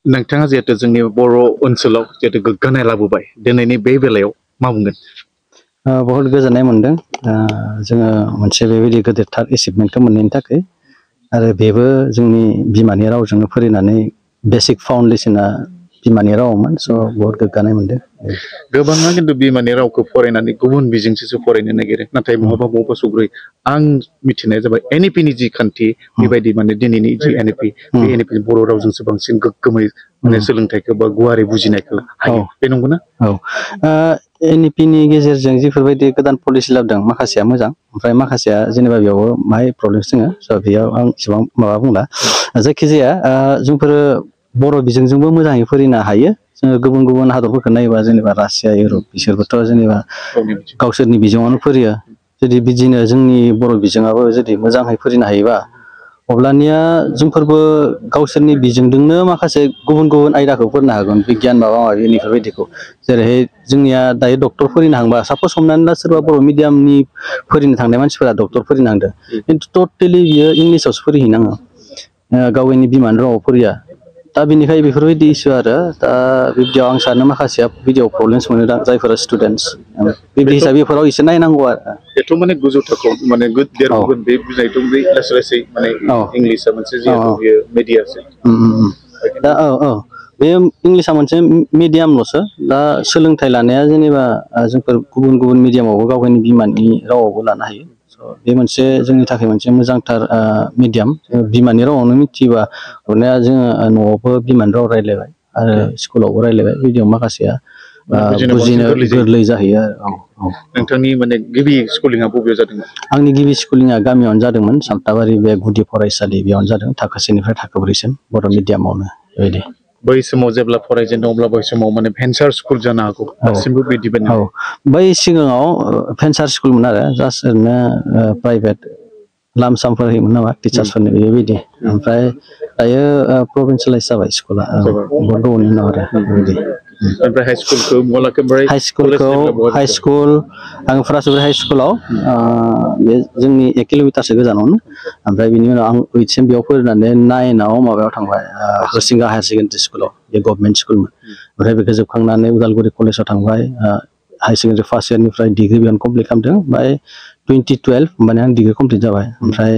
नोंथाङा जिहेतु जोंनि बर' ओनसोलाव जिहेतु गोग्गानाय लाबोबाय दिनैनि बे बेलायाव मा बुंगोन? बहुत गोजोननाय मोनदों जोङो मोनसे बेबायदि गेदेरथार एचिभमेन्टखौ मोननायनि थाखाय आरो बेबो जोंनि बिमानि रावजोंनो फरायनानै बेसिक फाउन्डेसना बिमानि रावमोन स' बहुत गोग्गानाय मोनदों। गोबाङा खिन्थु बिमानि रावखौ फरायनानै गुबुन बिजोंसो फरायनो नागिरो नाथाय बहाबा सौग्रायो आं मिथिनाया जाबाय NEP नि जि खान्थि बेबायदि माने दिनैनि जि NEP बे NEP बर' रावजोंसो बांसिन गोग्गोमै माने सोलोंथाइखौ बा गुवारै बुजिनायखौ हायो बे नंगौना? औ NEP नि गेजेरजों जिफोरबायदि गोदान पलिसि लाबोदों माखासेया मोजां ओमफ्राय माखासेया जेनेबा बेयाव माहाय प्रब्लेमस दङ स' बेयाव आं एसेबां माबा बुंला जायखिजाया जोंफोरो बर' बिजोंजोंबो मोजाङै फोरोंनो हायो जोङो गुबुन गुबुन हादरफोरखौ नायोबा जेनेबा रासिया इउरप बिसोरबोथ' जेनेबा गावसोरनि बिजोङावनो फोरोङो जुदि बिदिनो जोंनि बर' बिजोङाबो जुदि मोजाङै फोरोंनो हायोबा अब्लानिया जोंफोरबो गावसोरनि बिजोंजोंनो माखासे गुबुन गुबुन आयदाखौ फोरोंनो हागोन बिगियान माबा माबि बेफोरबायदिखौ जेरैहाय जोंनिया दायो डक्टर फोरोंनो हांबा सापस हमनानै ला सोरबा बर' मिडियामनि फोरोंनो थांनाय मानसिफोरा डक्टर फोरोंनांदों खिन्थु टटेलि बियो इंलिसावसो फोरोंहैनाङो गावनि बिमानि रावाव फोरोंया दा बेनिखाय बेफोरबायदि इसु आरो दा बिदियाव आं सानो माखासेया बिदियाव प्रब्लेम्स मोनो दा जायफोरा स्टुडेन्टस बिदि हिसाबै बेफोराव एसे नायनांगौ आरो बेथ' माने गोजौ थाखोआव माने देरबोगोन बे बुजायथ' बे लासै लासै माने इंलिसआ मोनसे जिहेतु बेयो मिडियासो दा बे इंलिसआ मोनसे मिडियामल'सो दा सोलोंथाइ लानाया जेनेबा जोंफोर गुबुन गुबुन मिडियामावबो गावनि बिमानि रावावबो लानो हायो स' बे मोनसे जोंनि थाखाय मोनसे मोजांथार मिडियाम बिमानि रावावनो मिथियोबा हरनाया जोङो न'आवबो बिमानि राव रायज्लायबाय आरो स्कुलावबो रायज्लायबाय बिदियाव माखासेया बुजिनो गोरलै जाहैयो आरो नोंथांनि माने गिबि स्कुलिंआ बबेयाव जादोंमोन? आंनि गिबि स्कुलिंआ गामियावनो जादोंमोन सामताबारि बे गुदि फरायसालि बेयावनो जादों थाखो सेनिफ्राय थाखो ब्रैसिम बर' मिडियामावनो बेबायदि बै समाव जेब्ला फरायजेनदों अब्ला बै समाव माने भेन्सार स्कुल जानो हागौ दासिमबो बिदिमोन बै सिगाङाव भेन्सार स्कुलमोन आरो जास्ट ओरैनो प्राइभेट लाम सामफोर होयोमोन नामा टिचार्सफोरनि बेबायदि ओमफ्राय दायो प्रभिन्सियेलाइस जाबाय स्कुला बहुत गोबावनि उनाव आरो बेबायदि ओमफ्राय हाइ स्कुल आं फरायसालि हाइ स्कुलाव बे जोंनि 1 किल'मिटारसो गोजानावनो ओमफ्राय बिनि उनाव आं 8 सिम बेयाव फरायनानै 9आव माबायाव थांबाय हरिसिंगा हायार सेकेन्डारि स्कुलाव बे गभर्नमेन्ट स्कुलमोन ओमफ्राय बेखौ जोबखांनानै उदालगुरि कलेजाव थांबाय हायार सेकेन्डारि फार्स्ट इयारनिफ्राय डिग्रि बेयावनो कमप्लिट खालामदों ओमफ्राय 2012 होमबानो आं डिग्रि कमप्लिट जाबाय ओमफ्राय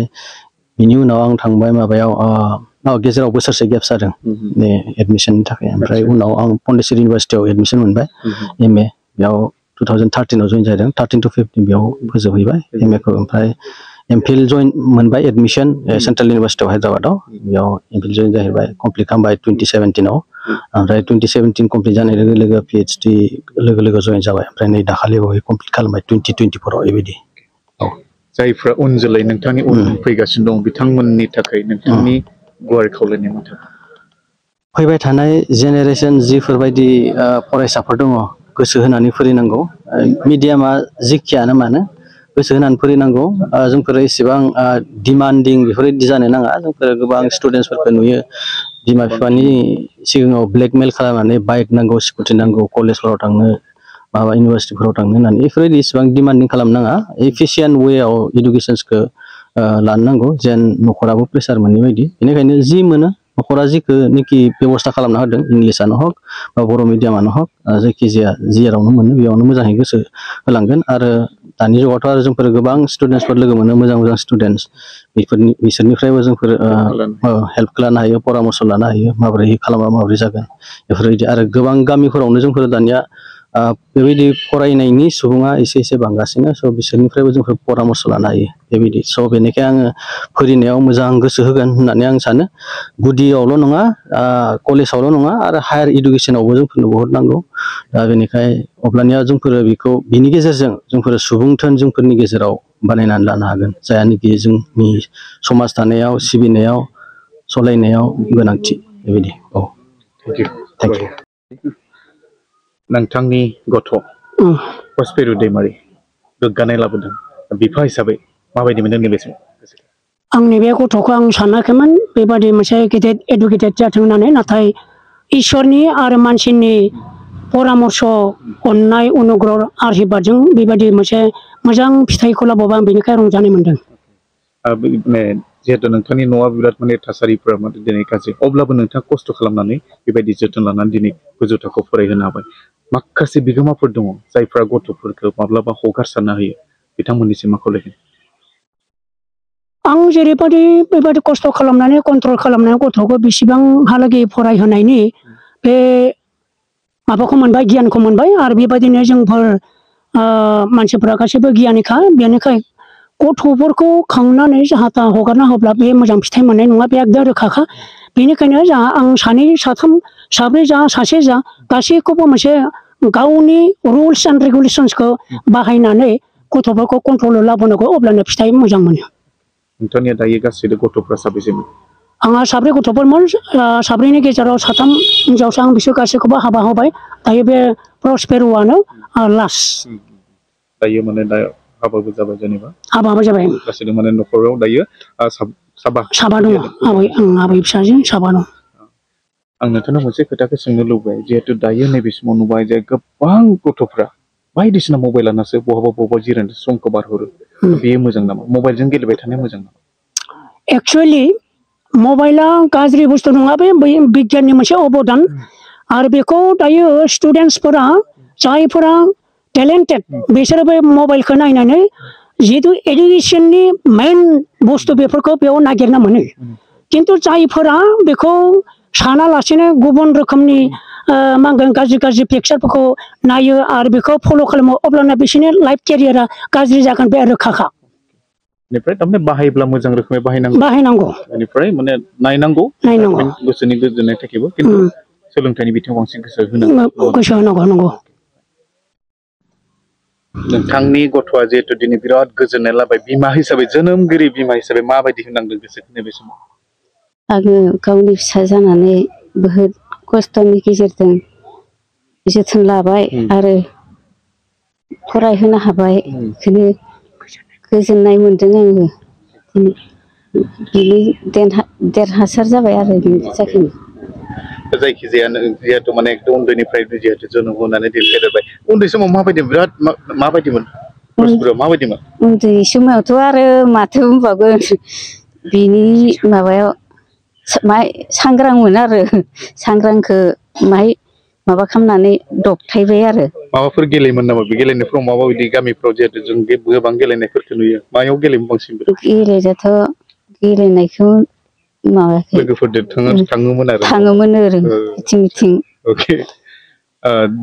बिनि उनाव आं थांबाय माबायाव गेजेराव बोसोरसे गेप जादों एडमिसननि थाखाय ओमफ्राय उनाव आं पन्डिचेरि इउनिभारसिटियाव एडमिसन मोनबाय MA बेयाव 2013आव जइन जादों 13 to 15 बेयाव फोजोबहैबाय MA खौ ओमफ्राय एमफिल जइन मोनबाय एडमिसन सेन्ट्रेल इउनिभारसिटियाव हायद्राबादाव बेयाव एमफिल जइन जाहैबाय कमप्लिट खालामबाय 2017आव ओमफ्राय 2017 कमप्लिट जानाय लोगो लोगो PhD लोगो लोगो जइन जाबाय ओमफ्राय नै दाखालि बावै कमप्लिट खालामबाय 2024आव बेबायदि जायफ्रा उन जोलै नोंथांनि उन फैगासिनो दं बिथांमोननि थाखाय नोंथांनि गुवार खावलायनाय मा थागोन? फैबाय थानाय जेनेरेसन जिफोरबायदि फरायसाफोर दङ गोसो होनानै फोरोंनांगौ मिडियामा जेखियानो मानो गोसो होनानै फोरोंनांगौ जोंफोर एसेबां डिमान्डिं बेफोरबायदि जानो नाङा जोंफोर गोबां स्टुडेन्टसफोरखौ नुयो बिमा बिफानि सिगाङाव ब्लेकमेल खालामनानै बाइक नांगौ स्कुटि नांगौ कलेजफोराव थांनो माबा इउनिभारसिटिफोराव थांनो होननानै बेफोरबायदि इसेबां डिमान्डिं खालामनाङा एफिसियेन्ट वेआव इडुकेसन्सखौ लानो नांगौ जेन न'खराबो प्रेसार मोनै बायदि बेनिखायनो जि मोनो न'खरा जिखौनोखि बेब'स्था खालामना होदों इंलिसानो हक बा बर' मिडियामानो हक जायखिजाया जेरावनो मोनो बेयावनो मोजाङै गोसो होलांगोन आरो दानि जुगावथ' आरो जोंफोर गोबां स्टुडेन्टसफोर लोगो मोनो मोजां मोजां स्टुडेन्टस बिसोरनिफ्रायबो जोंफोर हेल्प खालामनो हायो परामर्स लानो हायो माबोरै खालामबा माबोरै जागोन बेफोरबायदि आरो गोबां गामिफोरावनो जोंफोर दानिया बेबायदि फरायनायनि सुबुङा एसे एसे बांगासिनो स' बिसोरनिफ्रायबो जोंफोर परामर्स लानो हायो बेबायदि स' बेनिखायनो आङो फोरोंनायाव मोजां गोसो होगोन होननानै आं सानो गुदियावल' नङा कलेजावल' नङा आरो हायार इडुकेसनावबो जोंफोरनो बहुद नांगौ दा बेनिखाय अब्लानिया जोंफोरो बेखौ बिनि गेजेरजों जोंफोर सुबुंथोन जोंफोरनि गेजेराव बानायनानै लानो हागोन जायानोखि जोंनि समाज दानायाव सिबिनायाव सालायनायाव गोनांथि बेबायदि थेंक इउ नोंथांनि गथ' प्रस्पेर दैमारि गोग्गानाय लाबोदों बिफा हिसाबै माबायदि मोनदों नैबे समाव? आंनि बे गथ'खौ आं सानाखैमोन बेबादि मोनसे गेदेर एडुकेटेड जाथों होननानै नाथाय इसोरनि आरो मानसिनि परामर्स अननाय अनुग्रह आशीर्बादजों बेबायदि मोनसे मोजां फिथाइखौ लाबोबा आं बेनिखाय रंजानाय मोनदों। जिहेतु नोंथांनि न'आ बिराद माने थासारिफोरा माने दिनै गाज्रि अब्लाबो नोंथाङा खस्थ' खालामनानै बेबायदि जोथोन लानानै दिनै गोजौ थाखोआव फरायहोनो हाबाय माखासे बिगोमाफोर दङ जायफ्रा गथ'फोरखौ माब्लाबा हगारसारना होयो बिथांमोननिसिम मा खावलायगोन आं जेरैबायदि बेबायदि खस्थ' खालामनानै कन्ट्रल खालामनानै गथ'खौ बेसेबांहालागै फरायहोनायनि बे माबाखौ मोनबाय गियानखौ मोनबाय आरो बेबायदिनो जोंफोर मानसिफोरा गासैबो गियानिखा बेनिखाय गथ'फोरखौ खांनानै जाहा थाहा हगारना होब्ला बे मोजां फिथाइ मोननाय नङा बे एकदम रोखाखा बेनिखायनो जाहा आं सानै साथाम साब्रै जा सासे जा गासैखौबो मोनसे गावनि रुल्स एन्ड रेगुलेसन्सखौ बाहायनानै गथ'फोरखौ कन्ट्रलाव लाबोनांगौ अब्लानो फिथाइ मोजां मोनो नोंथांनिया दायो गासैबो गथ'फ्रा साबेसेमोन आंहा साब्रै गथ'फोरमोन साब्रैनि गेजेराव साथाम हिनजावसा आं बिसोर गासैखौबो हाबा होबाय दायो बे प्रस्पेर'आनो लास्ट दायो माने दा हाबाबो जाबाय जेनेबा हाबाबो जाबाय गासैबो माने न'खराव दायो साबा दङ आबै फिसाजो साबा दं आं नोंथांनाव मोनसे खोथाखौ सोंनो लुबैबाय जिहेतु दायो नैबे समाव नुबाय जे गोबां गथ'फ्रा बायदिसिना मबाइल लानासो बहाबा जिरायनानै समखौ बारहरो बेयो मोजां नामा मबाइलजों गेलेबाय थानाया मोजां नामा एक्सुवेलि मबाइला गाज्रि बुस्थु नङा बे बिगियाननि मोनसे अबदान आरो बेखौ दायो स्टुडेन्टसफोरा जायफोरा टेलेन्टेड बिसोरो बे मबाइलखौ नायनानै जिहेतु एडुकेसननि मेइन बुस्थु बेफोरखौ बेयाव नागिरना मोनो खिन्थु जायफोरा बेखौ सानालासेनो गुबुन रोखोमनि मा होनगोन गाज्रि पिक्सारफोरखौ नायो आरो बेखौ फल' खालामो अब्लाना बिसोरनि लाइफ केरियारा गाज्रि जागोन बे रोखाखा बेनिफ्राय थारमाने बाहायोब्ला मोजां रोखोमै बाहायनांगौ बेनिफ्राय माने नायनांगौ गोसोनि गोजोननाय थाखायबो खिन्थु सोलोंथाइनि बिथिङाव बांसिन गोसो होनांगौ नोंथांनि गथ'आ जिहेतु दिनै बिराद गोजोननाय लाबाय बिमा हिसाबै जोनोमगिरि बिमा हिसाबै माबायदि होनांदों गोसोखौ नैबे समाव आङो गावनि फिसा जानानै बहुद खस्थ'नि गेजेरजों जोथोन लाबाय आरो फरायहोनो हाबाय बेखौनो गोजोननाय मोन्दों आङो बिनि देरहासार जाबाय आरो बिनि थाखायनो जायखिजाया जिहेतु माने एकदम उन्दैनिफ्राय जिहेतु जोनोम होनानै देरबाय उन्दै समाव माबायदि बिराद माबायदिमोन माबायदिमोन उन्दै समावथ' आरो माथो बुंबावगोन बिनि माबायाव सांग्रांमोन आरो सांग्रांखौ माहाय माबा खालामनानै दबथायबाय आरो माबाफोर गेलेयोमोन नामा बे गेलेनायफ्राव माबायदि गामिफ्राव जिहेतु जों गोबां गेलेनायफोरखौ नुयो मायाव गेलेयोमोन बांसिन गेलेनायाथ' गेलेनायखौ माबायाखै लोगोफोरजों थाङोमोन आरो बिथिं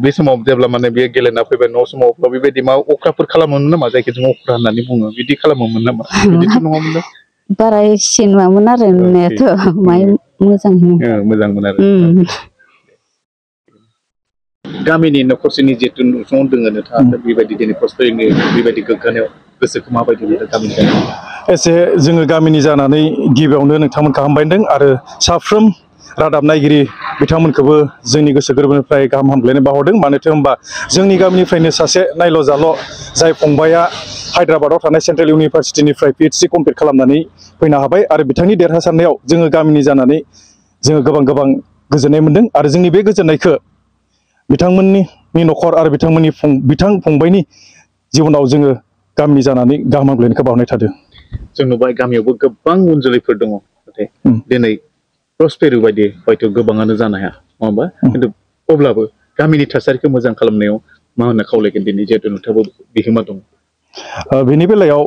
बे समाव जेब्ला माने बे गेलेना फैबाय न' समाव बेबायदि मा अख्राफोर खालामोमोन नामा जायखौ जों अख्रा होननानै बुङो बिदि खालामोमोन नामा बिदिथ' नङामोन बारा एसे नुवामोन आरो नुनायाथ' मोजांमोन आरो गामिनि न'खरसेनि जिहेतु नुसुंआव दोङो नोंथाङा बेबायदि दिनै प्रस्पेरिटिनि बेबायदि गोग्गानायाव गोसोखौ माबायदि मोनो गामिनि एसे जोङो गामिनि जानानै गिबियावनो नोंथांमोनखौ हामबायदों आरो साफ्रोम रादाब नायगिरि बिथांमोनखौबो जोंनि गोसो गोरबोनिफ्राय गाहाम हामग्लायनाय बावहरदों मानोथो होनबा जोंनि गामिनिफ्रायनो सासे नायल' जाल' जाय फंबाया हायद्राबादाव थानाय सेन्ट्रेल इउनिभारसिटिनिफ्राय PhD कमप्लिट खालामनानै फैनो हाबाय आरो बिथांनि देरहासारनायाव जोङो गामिनि जानानै जोङो गोबां गोजोननाय मोन्दों आरो जोंनि बे गोजोननायखौ बिथांमोननि न'खर आरो बिथां फंबायनि जिबनाव जोङो गामिनि जानानै गाहाम हामग्लायनायखौ बावनाय थादों जों नुबाय गामियावबो गोबां उन जोलैफोर दङ नाथाय दिनै प्रस्पेर बायदि हयथ' गोबाङानो जानो हाया नङा होमबा खिन्थु अब्लाबो गामिनि थासारिखौ मोजां खालामनायाव मा होनना खावलायगोन दिनै जिहेतु नोंथाङाबो बिहोमा दं बेनि बेलायाव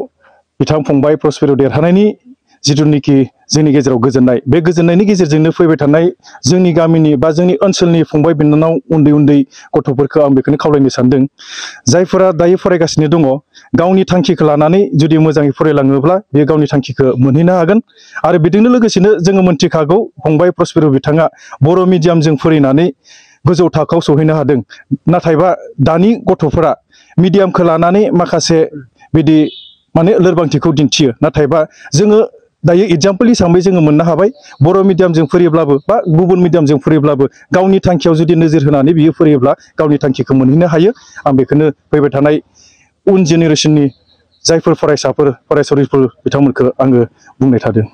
बिथां फंबाय प्रस्पेराव देरहानायनि जिथुनिखि जोंनि गेजेराव गोजोननाय बे गोजोननायनि गेजेरजोंनो फैबाय थानाय जोंनि गामिनि बा जोंनि ओनसोलनि फंबाय बिनानाव उन्दै गथ'फोरखौ आं बेखौनो खावलायनो सानदों जायफोरा दायो फरायगासिनो दङ गावनि थांखिखौ लानानै जुदि मोजाङै फरायलाङोब्ला बे गावनि थांखिखौ मोनहैनो हागोन आरो बेजोंनो लोगोसेनो जोङो मोनथिखागौ फंबाय प्रस्पेर बिथाङा बर' मिडियामजों फरायनानै गोजौ थाखोआव सहैनो हादों नाथायबा दानि गथ'फोरा मिडियामखौ लानानै माखासे बिदि माने लोरबांथिखौ दिन्थियो नाथायबा जोङो दायो एग्जाम्पल हिसाबै जोङो मोननो हाबाय बर' मिडियामजों फरायोब्लाबो बा गुबुन मिडियामजों फरायोब्लाबो गावनि थांखियाव जुदि नोजोर होनानै बियो फरायोब्ला गावनि थांखिखौ मोनहैनो हायो आं बेखौनो फैबाय थानाय उन जेनेरेसननि जायफोर फरायसाफोर फरायसुलिफोर बिथांमोनखौ आङो बुंनाय थादों